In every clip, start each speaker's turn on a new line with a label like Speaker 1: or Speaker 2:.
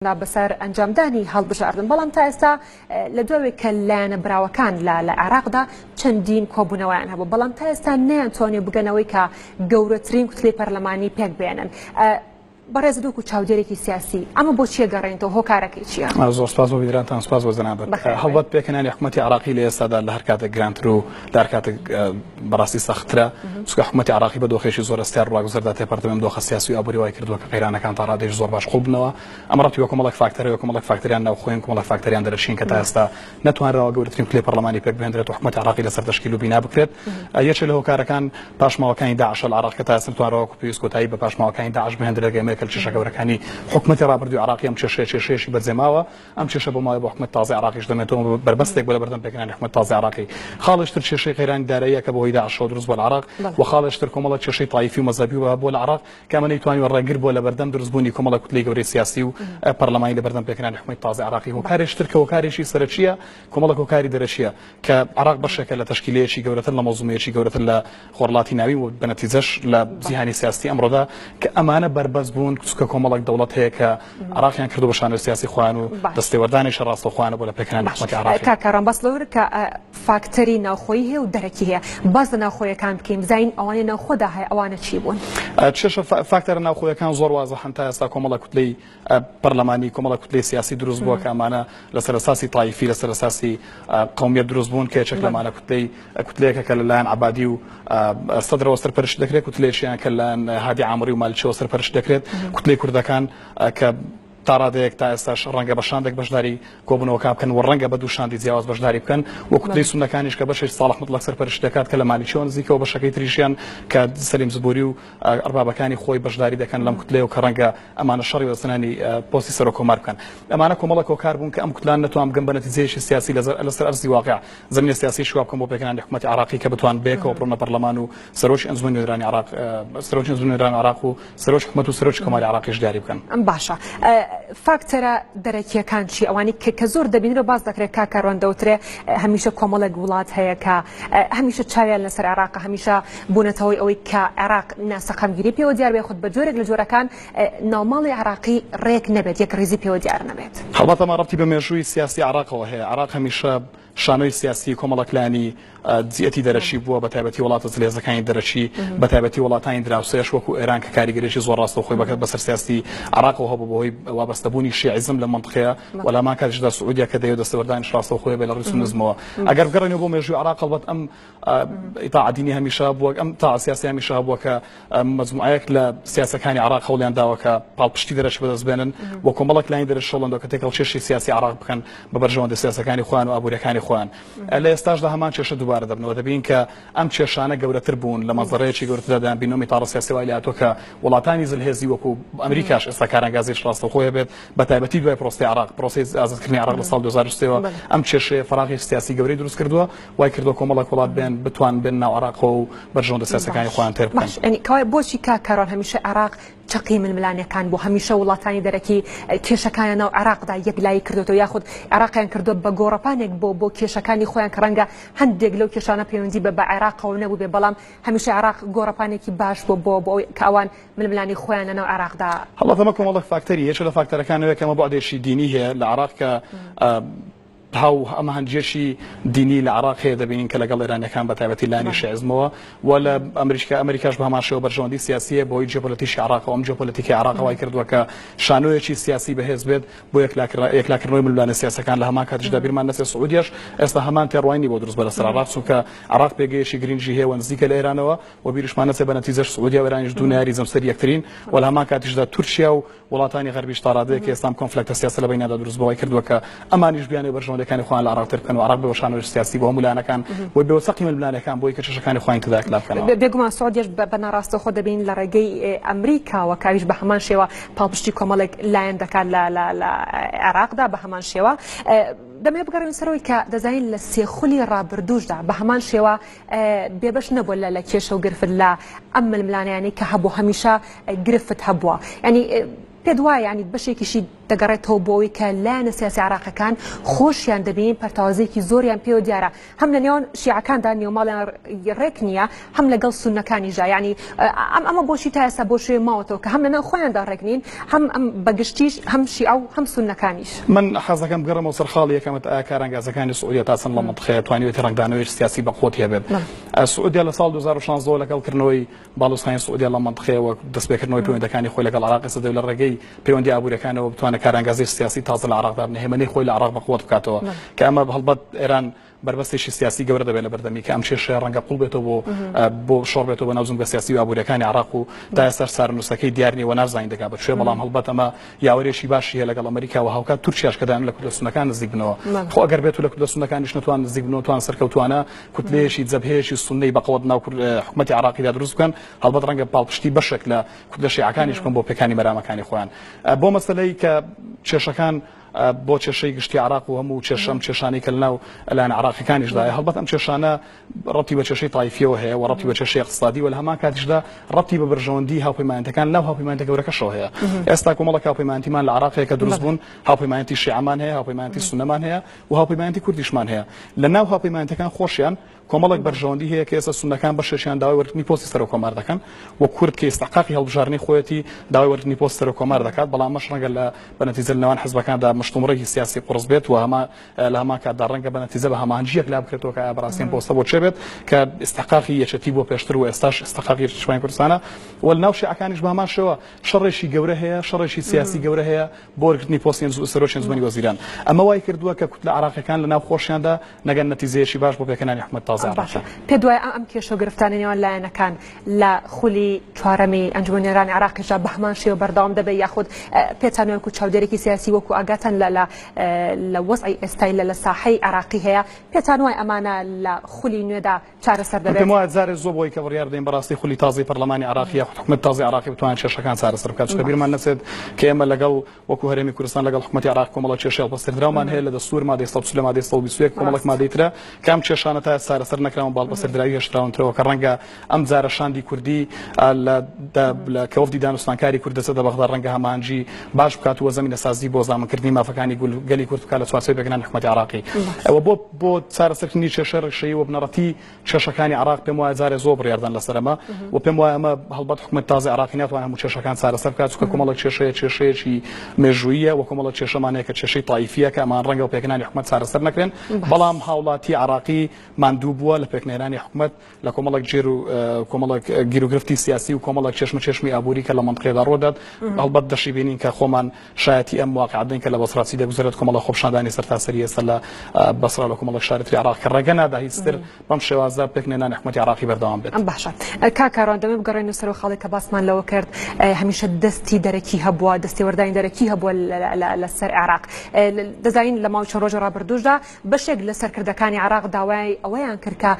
Speaker 1: بەسەر ئەنجامدانی هەڵبژاردن، بەڵام تا ئێستا لە دوای کە لایەنە براوەکان لە لە عێراقدا چەندین کۆبوونەوەیان هەبوو، بەڵام تا ئێستا نەیانتوانیوە بگەنەوەی کە گەورەترین کوتلەی پەرلەمانی پێک بێنن. بەڕێزت وەکو چاودێرێکی سیاسی ئەمە بۆ چیە گەڕێنیتەوە، هۆکارەکەی چییە؟
Speaker 2: زۆر سپاس بۆ بینەرانتان، سپاس بۆ جەنابت.
Speaker 1: بەخێر بێی.
Speaker 2: هەڵبەت پێکهێنانی حکومەتی عێراقی لە ئێستادا لە هەر کاتێک گرانتر و لە هەر کاتێک بەڕاستی سەختترە، چونکە حکومەتی عێراقی بە دۆخێکی زۆر هەستیار و ڕاگوزەردا تێپەڕ دەبێ، ئەم دۆخە سیاسی و ئابووری وای کردووە کە قەیرانەکان تا ڕادەیەکی زۆر باش قووڵ بنەوە، ئەمە ڕەبتی بە کۆمەڵێک فاکتەر هەیە، کۆمەڵێک فاکتەریان ناوخۆیین، کۆمەڵێک فاکتەریان دەرەکیین کە تا ئێستا نەتوانراوە گەورەترین کوتلەی پەرلەمانی پێک بهێندرێت و حکومەتی عێراقی لەسەر تەشکیل و بینا بکرێت. یەکێک لە هۆکارەکان پاشماوەکانی داعشە لە عێراق کە تا ئێستا نەتوانراوە وەکو پێویست کۆتایی بە پاشماوەکانی داعش بهێندرێت، ئەمە یەکە لە کێشە گەورەکانی حکومەتی ڕابردووی عێراقی، ئەم کێشەیە کێشەیەکی بەجێماوە. ئەم کێشە بۆ ماوەی بۆ حکومەت تازەی عێراقیش دەمێنێتەوە و بەربەستێک بووە لەبەردەم پێکهێنانی حکومەت تازەی عێراقی. خاڵێکی تر کێشەی قەیرانی داراییە کە بەهۆی داعشەوە دروست بووە لە عێراق و خاڵێکی تر کۆمەڵێک کێشەی تایفی و مەزهەبی هەبووە لە عێراق کە ئەمە نەیتوانیوە ڕێگر بووە لەبەردەم دروستبوونی کۆمەڵێک کوتلەی گەورەی سیاسی و پەرلەمانی لەبەردەم پێکهێنانی حکومەتی تازەی عێراقی. هۆکارێکی تر کە هۆکارێکی سەرەکییە کۆمەڵێک هۆکاری دەرەکییە کە عێراق بەشێکە لە تەشکیلەیەکی گەورەتر لە مەنزومەیەکی گەورەتر لە خۆرهەڵاتی ناوین و بە نەتیجەش لە جیهانی سیاسی ئەمڕۆدا کە ئەمانە بەربەست بوون چونکە کۆمەڵێک دەوڵەت هەیە کە عێراقیان کردو بە شانۆی سیاسی خۆیان و دەستێوەردانێکی ڕاستەوخۆیانە بۆ لە پێکهێنانی حکومەتی عێراقی.
Speaker 1: کاک کاروان باس لەوە کرد کە فاکتەری ناوخۆیی هەیە و دەرەکی هەیە باس لە ناوخۆیەکان بکەین بزانین ئەوانەی ناوخۆدا هەیە ئەوانە چی بوون؟
Speaker 2: کێشە فاکتەرە ناوخۆیەکان زۆر وازحن تا ئێستا کۆمەڵە کوتلەی پەرلەمانی کۆمەڵە کوتلەی سیاسی دروست بووە کە ئەمانە لەسەر ئەساسی تایفی لەسەر ئەساسی قەومیەت دروست بوون کە یەکێک لەمانە کوتلەی کوتلەیەکە کە لەلایەن عەبادی و سەدرەوە سەرپەرشتی دەکرێت کوتلەیەکیان کە لەلایەن هادی عامری و مالکیەوە سەرپەرشتی دەکرێت کوتلەی کوردەکان کە تا ڕادەیەک تا ئێستاش ڕەنگە بە شاندێک بەشداری کۆبوونەوەکان بکەن و ڕەنگە بە دوو شاندی جیاواز بەشداری بکەن و کوتلەی سوننەکانیش کە بەشێک ساڵح متڵەق سەرپەرشتی دەکات کە لە مالیکیەوە نزیکەوە بەشەکەی تریشیان کە سەلیم جبوری و ئەربابەکانی خۆی بەشداری دەکەن لەم کوتلەیە و کە ڕەنگە ئەمانە شەڕی وەدەستهێنانی پۆستی سەرۆک کۆمار بکەن. ئەمانە کۆمەڵێک هۆکار بوون کە ئەم کوتلانە نەتوان بگەن بە نەتیجەیەکی سیاسی لەسەر ئەرزی واقع، زەمینە سیاسیی وا بکەن بۆ پێکهێنانی حکومەتی عێراقی کە بتوان بەیەکەوە بڕۆنە پەرلەمان و سەرۆکی ئەنجومەنی نوێنەرانی عێراق، سەرۆکی ئەنجومەنی نوێنەرانی عێراق و سەرۆکی حکومەت و سەرۆکی کۆماری عێراقیش دیاری بکەن.
Speaker 1: باشە فاکتەرە دەرەکییەکان چی؟ ئەوانەی کە زۆر دەبینرێ و باس دەکرێت کاک کاروان دەوترێ هەمیشە کۆمەڵێک وڵات هەیە کە هەمیشە چاویان لەسەر عێراقە، هەمیشە بوونەتە هۆی ئەوەی کە عێراق ناسەقامگیری پێوە دیار بێت، خود بە جۆرێک لە جۆرەکان ناوماڵی عێراقی ڕێک نەبێت، یەکڕیزی پێوە دیار نەبێت.
Speaker 2: هەڵبەت ئەمە ڕەبتی بە مێژووی سیاسی عێراقەوە هەیە، عێراق هەمیشە شانۆی سیاسی کۆمەڵێک لایەنی جیەتی دەرەکی بووە، بە تایبەتی وڵاتە زلهێزەکانی دەرەکی، بە تایبەتی وڵاتانی دراوسێش وەکو ئێران کە کاریگەریی زۆر ڕاستەوخۆی بەسەر سیاسی عێراقەوە هەبوو بەهۆی وابەستەبوونی شیعیزم لەم مەنتقەیە و لە هەمان کاتیشدا سعودیە کە دەیەوێت دەستێوەردانیش ڕاستەوخۆی هەبێت لە ڕووی سوننیزمەوە. ئەگەر بگەڕێینەوە بۆ مێژووی عێراق هەڵبەت ئەم ئیتاعە دینی هەمیشە هەبووە، ئەم تاعە سیاسی هەمیشە هەبووە کە مەجموعەیەک لە سیاسەکانی عێراق هەوڵیان داوە کە پاڵپشتی دەرەکی بەدەست بێنن و کۆمەڵێک لایەنی دەرەکی هەوڵیان داوە کە تێکەڵکێشی سیاسی عێراق بکەن بە بەرژەوەندە سیاسەکانی خۆیان و ئابووریەکانی خۆیان. لە ئێستاشدا هەمان کێشە دووبارە دەبنەوە، دەبینین کە ئەم کێشانە گەورەتر بوون، لە مەنزەرەیەکی گەورەتردا دەیانبینین ئەم ئیتاڕە سیاسیە وای لێهاتووە کە وڵاتانی زلهێزی وەکو ئەمریکاش ئێستا کارانگازیی ڕاستەوخۆی هەبێت، بە تایبەتی دوای پرۆسەی عێراق، پرۆسەی ئازادکردنی عێراق لە ساڵی 2003 ەوە ئەم کێشەیە فەراغی سیاسی گەورەی دروست کردووە، وای کردووە کۆمەڵێک وڵات بێن بتوان بێن ناو عێراقەوە و بەرژەوەندە سیاسیەکانی خۆیان تێر بکەن.
Speaker 1: باش یانی کەوایە بۆچی کاک کاروان هەمیشە عێراق چەقی ململانێکان بوو هەمیشە وڵاتانی دەرەکی کێشەکانیان ناو عێراقدا یەکلایی کردۆتەوە یاخود عێراقیان کردووە بە گۆڕەپانێک بۆ بۆ کێشەکانی خۆیان کە ڕەنگە هەندێک لەو کێشانە پەیوەندی بە بە عێراقەوە نەبووبێ بەڵام هەمیشە عێراق گۆڕەپانێکی باش بووە بۆ بۆ ئەوەی کە ئەوان ململانێی خۆیان لەناو عێراقدا.
Speaker 2: هەڵبەت ئەمە کۆمەڵێک فاکتەری یەکێ لە فاکتەرەکان ئەوەیە کە ئەمە بوعدێکی دینی هەیە لە عێراق کە هاو هەماهەنگییەکی دینی لە عێراق هەیە دەبینین کە لەگەڵ ئێرانیەکان بە تایبەتی لایەنی شیعیزمەوە و لە ئەمریکا ئەمریکاش بە هەمان شێوە بەرژەوەندی سیاسی هەیە بەهۆی جیۆپۆلەتیکی عێراقەوە ئەم جیۆپۆلەتیکی عێراق وای کردووە کە شانۆیەکی سیاسی بەهێز بێت بۆ یەکلاکردنەوەی ململانێ سیاسەکان لە هەمان کاتیشدا بیرمان نەچێت سعودیەش ئێستا هەمان تێڕوانینی بۆ دروست بە لەسەر عێراق چونکە عێراق پێگەیەکی گرنگی هەیە و نزیکە لە ئێرانەوە و بیرشمان نەچێت بە نەتیجەش سعودیا و ئێرانیش دوو نەیاری جەمسەری یەکترین و لە هەمان کاتیشدا تورکیا و وڵاتانی غەربیش تا ڕادەیەک ئێستا ئەم کۆنفلەکتە سیاسە لە بەینیاندا دروست بووە وای کردووە کە ئەمانیش بیانەوێت بەرژەوەندیەکانی خۆیان لە عێراق تێر بکەن و عێراق بێ شانۆی سیاسی بۆ هەموو لایەنەکان و بێ چەقی ململانێکان بۆی کە کێشەکانی خۆیان تێدا یەکلا بکەنەوە.
Speaker 1: بێگومان سعودیەش بە ناڕاستەوخۆ دەبینین لە ڕێگەی ئەمریکاوە کە ئەویش بە هەمان شێوە پاڵپشتی کۆمەڵێک لایەن دەکات لە لە لە عێراقدا بە هەمان شێوە. دەمەوێت بگەڕێمە سەر ئەوەی کە دەزانین لە سێ خولی ڕابردووشدا بە هەمان شێوە بێبەش نەبووە لە لە کێشە و گرفت لە ئەم ململانێیانەی کە هەبوو هەمیشە گرفت هەبووە یانی. پێت وایە یانی بەشێکیشی دەگەڕێتەوە بۆ ئەوەی کە لایەنە سیاسی عێراقەکان خۆشیان دەبینین پەرتەوازەیەکی زۆریان پێوە دیارە هەم لە نێوان شیعەکاندا نێوماڵیان ڕێک نییە هەم لەگەڵ سوننەکانیشدا یانی ئەم ئەمە بۆچی تا ئێستا بۆ شوێ ماوەتەوە کە هەم لەناو خۆیاندا ڕێک نین هەم ئەم بەگشتیش هەم شیعە و هەم سوننەکانیش.
Speaker 2: من حەزدەکەم بگەڕێمەوە سەر خاڵی یەکەمت ئایا کارانگازەکانی سعودیە تا چەند لەم مەنتقەیە توانیوێتی ڕەنگدانەوەیەکی سیاسی بەقوەتی هەبێت؟ سعودیە لە ساڵ 2016 ەوە لەگەڵ کردنەوەی باڵیۆزخانەی سعودیە لەم مەنتقەیە و دەستپێکردنەوەی پەیوەندەکانی خۆی لەگەڵ عێراق ئێستا دەیەوێت لە ڕێگەی پەیوەندی ئابووریەکانەوە بتوانێت کارانگازی سیاسی تازە لە عێراقدا بنێ هەیمەنەی خۆی لە عێراق بەقوەت بکاتەوە کە ئەمە هەڵبەت ئێران بەربەستێکی سیاسی گەورە دەبێت لە بەردەمی کە ئەم کێشەیە ڕەنگە قوڵ بێتەوە بۆ بۆ شۆڕ بێتەوە بە ناو جومگە سیاسی و ئابووریەکانی عێراق و تا ئێستا چارەنووسەکەی دیار نییە و نازانین دەگا بە کوێ بەڵام هەڵبەت ئەمە یاوەرێکی باشی هەیە لەگەڵ ئەمریکا و هاوکات تورکیاش کە دایان لە کوتلە سوننەکان نزیک بنەوە خۆ ئەگەر بێت و لە کوتلە سوننەکانیش نەتوان نزیک بنەوە توان سەرکەوتوانە کوتلەیەکی جەبهەیەکی سوننەی بەقوەت ناو حکومەتی عێراقیدا دروست بکەن هەڵبەت ڕەنگە پاڵپشتی بەشێک لە کوتلە شیعەکانیش بکەن بۆ پێکانی مەرامەکانی خۆیان بۆ مەسەلەی کە کێشەکان بۆ کێشەی گشتی عراق و هەموو کێشەم کێشانەی کە لەناو لایەن عراقیەکانیشدایە هەڵبەت ئەم کێشانە ڕەبتی بە کێشەی تایفیەوە هەیە و ڕەبتی بە کێشەی اقتصادی و لە هەمان کاتیشدا ڕەبتی بە بەرژەوەندی هاوپەیمانەتەکان لەو هاوپەیمانەتە گەورەکەشەوە هەیە. ئێستا کۆمەڵێک هاوپەیمانەتیمان لە عراق هەیە کە دروست بوون، هاوپەیمانەتی شیعەمان هەیە، هاوپەیمانەتی سوننەمان هەیە و هاوپەیمانەتی کوردیشمان هەیە. لە ناو هاوپەیمانەتەکان خۆشیان کۆمەڵێک بەرژەوەندی هەیە کە ئێستا سوننەکان بەشێکیان داوای وەرگرتنی پۆستی سەرۆککۆمار دەکەن و کورد کە ئیستحقاقی هەڵبژاردنی خۆیەتی داوای وەرگرتنی پۆستی سەرۆککۆمار دەکات، بەڵام ئەمەش ڕەنگە لە بە نەتیجە لە نێوان حزبەکاندا مشتومڕێکی سیاسی قوڕس بێت و هەمان لە هەمان کاتدا ڕەنگە بە نەتیجە بە هەماهەنگی یەکلا بکرێتەوە کە ئایا بەڕاستی ئەم پۆستە بۆ کێ بێت کە ئیستحقاقی یەکێتی بووە پێشتر و ئێستاش ئیستحقاقی یەکێتی نیشتمانی کوردستانە و لە ناو شیعەکانیش بە هەمان شێوە شەڕێکی گەورە هەیە شەڕێکی سیاسی گەورە هەیە بۆ وەرگرتنی پۆستی سەرۆکی ئەنجومەنی وەزیران ئەمە وای کردووە کە کوتلە عێراقیەکان لە ناو خۆشیاندا نەگەن نەتیجەیەکی باش بۆ پێکهێنانی حکومەت تازە عێراقی.
Speaker 1: باشە پێت وایە ئەم کێشە و گرفتانەی نێوان لایەنەکان لە خولی چوارەمی ئەنجومەنی نوێنەرانی عێراقیشدا بە هەمان شێوە بەردەوام دەبێت یاخود پێتان وایە وەکو چاودێرێکی سیاسی وەکو ئاگاتان لە لە لە وەزعی ئێستای لە لە ساحەی عێراقی هەیە پێتان وایە ئەمانە لە خولی نوێدا چارەسەر
Speaker 2: من
Speaker 1: دەبێت؟
Speaker 2: پێم وایە جارێ زووە بۆی کە بڕیار بدەین بەڕاستی خولی تازەی پەرلەمانی عێراقی یاخود حکومەتی تازەی عێراقی بتوانێت کێشەکان چارەسەر بکات چونکە بیرمان نەچێت کە ئێمە لەگەڵ وەکو هەرێمی کوردستان لەگەڵ حکومەتی عێراق کۆمەڵێک کێشەی هەڵپەسێردراومان هەیە لە دەستوور مادەی 140 لە مادەی 121 کۆمەڵێک مادەی ترە کە ئەم کێشانە تا چارەسەر نەکراون باڵپەسێردراوی هێشتراونترەوە کە ڕەنگە ئەم جارە شاندی کوردی لە کە وەفدی دانوستانکاری کورد دەچێتە بەغدا ڕەنگە هەماهەنگی باش بکات و زەمینەسازی بۆ زامنکردنی مافەکانی گەلی کورد بکات لە چوارچێوەی پێکهێنانی حکومەتی عێراقی ئەوە بۆ بۆ چارەسەرکردنی کێشەی ڕیشەیی و بنەڕەتی کێشەکانی عێراق پێم وایە جارێ زۆر بڕیاردان لەسەر ئەمە و پێم وایە ئەمە هەڵبەت حکومەت تازەی عێراقی ناتوانێت هەموو کێشەکان چارەسەر بکات چونکە کۆمەڵێک کێشەیە کێشەیەکی مێژوویە و کۆمەڵێک کێشەمان هەیە کە کێشەی تایفیە کە ئەمان ڕەنگە و پێکهێنانی حکومەت چارەسەر نەکرێن بەڵام هاوڵاتی عێراقی ماندوو بووە لە پێکنەهێنانی حکومەت لە کۆمەڵێک جێر و کۆمەڵێک گیروگرفتی سیاسی و کۆمەڵێک چێشمە چێشمی ئابووری کە لە مەنتقەیەدا ڕوودات هەڵبەت دەشی بینین کە خۆمان شایەتی ئەم واقعە دەین کە لە بەسرا چی دەگوزەرێت کۆمەڵە خۆپیشاندانی سەرتاسەری ئێستا لە بەسرا لە کۆمەڵێک شاری تری عێراق کە ڕێگە نادا هیچتر بەم شێوازە پێکنەهێنانی حکومەتی عێراقی بەردەوام بێت.
Speaker 1: باشە کاک کاروان دەمێ بگەڕێینەوە سەر ئەو خاڵێک کە باسمان لەوە کرد هەمیشە دەستی دەرەکی هەبووە دەستێوەردانی دەرەکی هەبووە لەسەر عێراق دەزانین لە ماوەی چەند ڕۆژی ڕابردووشدا بەشێک لە سەرکردەکانی عێراق داوای ئەوەیان کرد کە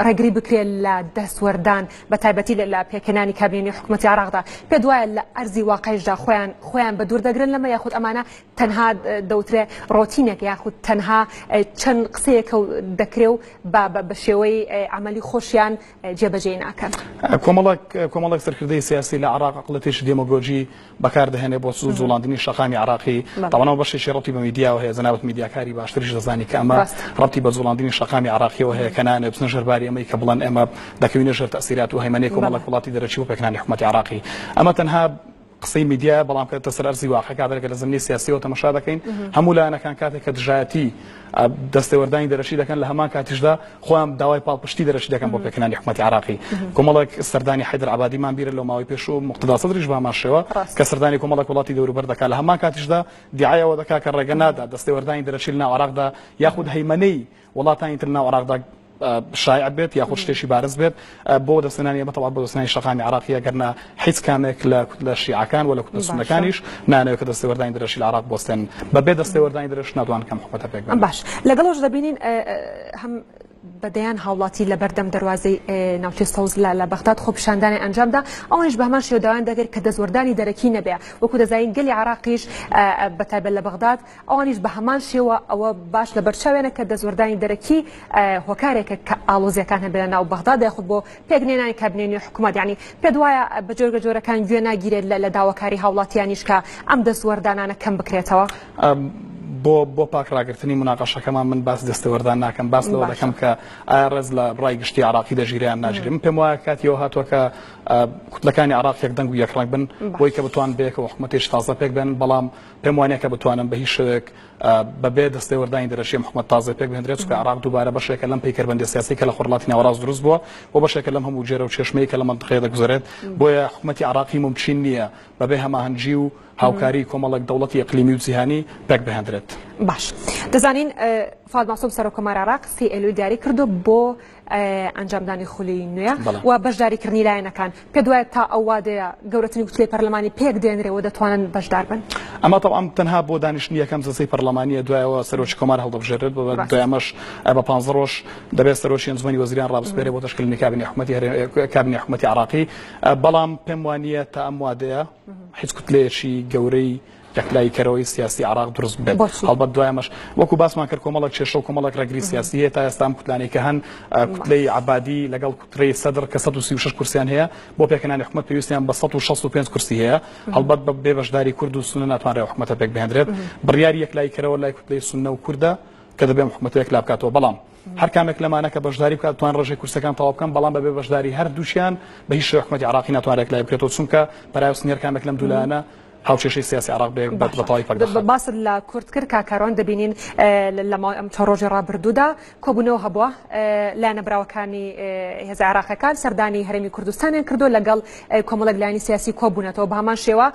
Speaker 1: ڕێگری بکرێت لە دەستوەردان بە تایبەتی لە پێکهێنانی کابینەی حکومەتی عێراقدا. پێت وایە لە ئەرزی واقعیشدا خۆیان خۆیان بە دوور دەگرن لەمە یاخود ئەمانە تەنها دەوترێ ڕۆتینێک یاخود تەنها چەند قسەیەکە و دەکرێ و بە شێوەی عەمەلی خۆشیان جێبەجێی ناکەن؟
Speaker 2: کۆمەڵێک کۆمەڵێک سەرکردەی سیاسی لە عێراق عەقڵیەتێکی دێمۆگۆجی بەکار دەهێنێ بۆ سوود جوڵاندنی شەقامی عێراقی تاوانەوە بەشێکی ڕەتی بە میدیاوە هەیە جەنابت میدیاکاری باشتریش دەزانی کە ئەمە ڕەتی بە جوڵاندنی شەقامی عێراقیەوە هەیە کە نانێ بچنە ژێر باری ئەمەی کە بڵێن ئێمە دەکەوینە ژێر تەئسیرات و هەیمەنەی کۆمەڵێک وڵاتی دەرەکی بۆ پێکهێنانی حکومەتی عێراقی ئەمە تەنها قسەی میدیایە بەڵام کە سەر ئەرزی واقع کاتێک لە زمینەی سیاسیەوە تەمەشا دەکەین هەموو لایەنەکان کاتێک کە دژایەتی دەستێوەردانی دەرەکی دەکەن لە هەمان کاتیشدا خۆیان داوای پاڵپشتی دەرەکی دەکەن بۆ پێکهێنانی حکومەتی عێراقی. کۆمەڵێک سەردانی حەیدەر عەبادیمان بیرە لەو ماوەی پێشوو، موقتەدا سەدریش بە هەمان شێوە کە سەردانی کۆمەڵێک وڵاتی دەوروبەر دەکات، لە هەمان کاتیشدا دیعای ئەوە دەکات کە ڕێگە نادات دەستێوەردانی دەرەکی لەناو عێراقدا یاخود هەیمەنەی وڵاتانی تر لەناو عێراقدا شایع بێت یاخود شتێکی بارز بێت بۆ دەستێنانی ئەمە تەواو بۆ دەستێنانی شەقامی عێراقی ئەگەرنا هیچ کامێک لە کوتلە شیعەکان و لە کوتلە سوننەکانیش نانەوێت کە دەستێوەردانی دەرەکی لە عێراق بوەستێنن. بە بێ دەستێوەردانی دەرەکی ناتوانن کەم حکومەتە پێک بێنن.
Speaker 1: باش لەگەڵ ئەوەش دەبینین هەم. بە دەیان هاوڵاتی لە بەردەم دەروازەی ناوچەی سەوز لە بەغداد خۆپیشاندانی ئەنجامدا، ئەوانیش بە هەمان شێوە داوایان دەکرد کە دەستوەردانی دەرەکی نەبێ، وەکو دەزانین گەلی عێراقیش بە تایبەت لە بەغداد ئەوانیش بە هەمان شێوە ئەوە باش لەبەرچاویانە کە دەستوەردانی دەرەکی هۆکارێکە کە ئاڵۆزیەکان هەبێ لە ناو بەغداد یاخود بۆ پێکنێنانی کابینەی نوێی حکوومەت، یانی پێت وایە بە جۆرگە جۆرەکان گوێ ناگیرێت لە داواکاری هاوڵاتیانیش کە ئەم دەستوەردانانە کەم بکرێتەوە؟
Speaker 2: بۆ بۆ پاک ڕاگرتنی موناقەشەکەمان من باس دەستێوەردان ناکەم، باس لەوە دەکەم کە ئایا ڕێز لە ڕای گشتی عراقی دەگیرێ یان ناگیرێ. من پێم وایە کاتی ئەوە هاتووە کە کوتلەکانی عراق یەک دەنگ و یەک ڕەنگ بن بۆی کە بتوان بەیەکەوە حکوومەتێکی تازە پێک بێن، بەڵام پێم وانە کە بتوانن بە هیچ شێوەیەک بەبێ دەستێوەردانی دەرەکی ئەم حکومەت تازە پێک بهێندرێت، چونکە عێراق دووبارە بەشێکە لەم پەیکەربەندیە سیاسی کە لە خۆرهەڵاتی ناوەڕاست دروست بووە و بەشێکە لەم هەموو گێرە و چێشمەی کە لە مەنتقەیە دەگوزەرێت. بۆیە حکومەتی عێراقی مومکین نییە بەبێ هەماهەنگی و هاوکاری کۆمەڵێک دەوڵەتی ئیقلیمی و جیهانی پێک بهێندرێت.
Speaker 1: باش دەزانین فواد مەعسوم سەرۆک کۆمار عێراق 30 ئەیلول دیاری کردووە بۆ ئەنجامدانی خولی نوێ و بەشداریکردنی لایەنەکان، پێت وایە تا ئەو وادەیە گەورەترین کوتلەی پەرلەمانی پێک دێنرێ و دەتوانن بەشدار بن؟
Speaker 2: ئەمە تەبعەن تەنها بۆ دانیشتنی یەکەم جەلسەی پەرلەمانییە، دوایەوە سەرۆکی کۆمار هەڵدەبژێرێت، دوای ئەمەش بە 15 ڕۆژ دەبێت سەرۆکی ئەنجومەنی وەزیران ڕابسپێرێ بۆ تەشکیلکردنی کابینەی حکومەتی هەرێم کابینەی حکومەتی عێراقی، بەڵام پێم وانییە تا ئەم وادەیە هیچ کوتلەیەکی گەورەی یەکلاییکەرەوەی سیاسی عێراق دروست ببێت. هەڵبەت دوای ئەمەش وەکو باسمان کرد کۆمەڵێک کێشە و کۆمەڵێک ڕێگری سیاسی هەیە تا ئێستا ئەم کوتلانەی کە هەن کوتلەی عەبادی لەگەڵ کوتلەی سەدر کە 136 کورسیان هەیە بۆ پێکهێنانی حکومەت پێویستیان بە 165 کورسی هەیە، هەڵبەت بە بێ بەشداری کورد و سوننە ناتوانرێت ئەو حکومەتە پێک بهێندرێت. بڕیاری یەکلاییکەرەوە لای کوتلەی سوننە و کوردە کە دەبێ ئەم حکومەتە یەکلا بکاتەوە، بەڵام هەر کامێک لەمانە کە بەشداری بکات توان ڕێژەی کورسەکان تەواو بکەن، بەڵام بەبێ بەشداری هەردووکیان بە هیچ شێوەیەک حکومەتی عێراقی ناتوانرێت یەکلایی بکرێتەوە، چونکە پەراوێزخستنی هەر کامێک لەم دوو لایەنە هاوکێشەی سیاسی عێراق بە بە تەواوی پەک دەخات.
Speaker 1: باست لە کورد کرد کاک کاروان، دەبینین لە ماوەی ئەم چەند ڕۆژی ڕابردوودا کۆبوونەوە هەبووە، لایەنە براوەکانی هێزە عێراقیەکان سەردانی هەرێمی کوردستانیان کردووە، لەگەڵ کۆمەڵێک لایەنی سیاسی کۆبوونەتەوە، بە هەمان شێوە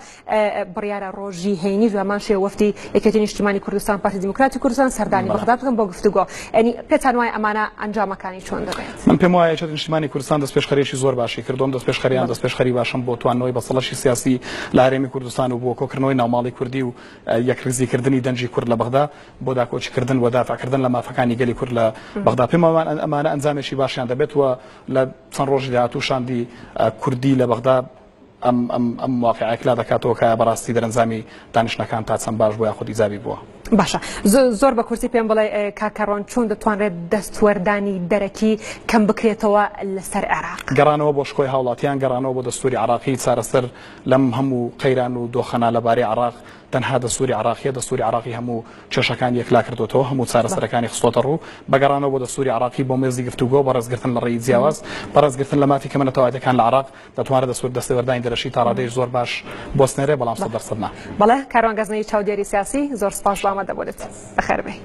Speaker 1: بڕیارە ڕۆژی هەینیش بە هەمان شێوە وەفدی یەکێتی نیشتیمانی کوردستان پارتی دیموکراتی کوردستان سەردانی بەغدا بکەن بۆ گفتوگۆ. یانی پێتان وایە ئەمانە ئەنجامەکانی چۆن دەبێت؟
Speaker 2: من پێم وایە یەکێتی نیشتیمانی کوردستان دەستپێشخەریی زۆر باشی کردووە، ئەم دەستپێشخەریان دەستپێشخەری باشن بۆ تواندنەوەی بەسەڵەشی سیاسی لە هەرێمی کوردستان و بۆ کۆکردنەوەی ناوماڵی کوردی و یەکڕیزیکردنی دەنگی کورد لە بەغدا بۆ داکۆکیکردن و دافعکردن لە مافەکانی گەلی کورد لە بەغدا. پێم وایە ئەمانە ئەنجامێکی باشیان دەبێت و لە چەند ڕۆژی داهاتوو شاندی کوردی لە بەغدا ئەم ئەم ئەم واقیعە یەکلا دەکاتەوە کە بەڕاستی دەرەنجامی دانیشتنەکان تا چەند باش بووە یاخود ئیجابی بووە.
Speaker 1: باشە زۆر بە کورتی پێم بڵێ کاک کاروان چۆن دەتوانرێت دەستوەردانی دەرەکی کەم بکرێتەوە لەسەر عێراق؟
Speaker 2: گەڕانەوە بۆ شکۆی هاوڵاتیان، گەڕانەوە بۆ دەستوری عێراقی، چارەسەر لەم هەموو قەیران و دۆخە نالەبارەی عێراق تەنها دەستوری عێراقیە، دەستوری عێراقی هەموو کێشەکانی یەکلا کردۆتەوە، هەموو چارەسەرەکانی خستۆتە ڕوو، بە گەڕانەوە بۆ دەستوری عێراقی، بۆ مێزی گفتوگۆ، بە ڕێزگرتن لە ڕێی جیاواز، بە ڕێزگرتن لە مافی کەمە نەتەوایەتیەکان لە عێراق، دەتوانرێت دەستور دەستێوەردانی دەرەکی تا ڕادەیەک زۆر باش بوەستێنرێت، بەڵام 100% نا.
Speaker 1: بەڵێ کاروان گەزنەیی چاودێری سیاسی زۆر سپاس بۆ ئامادەبوونت. بەخێربێی.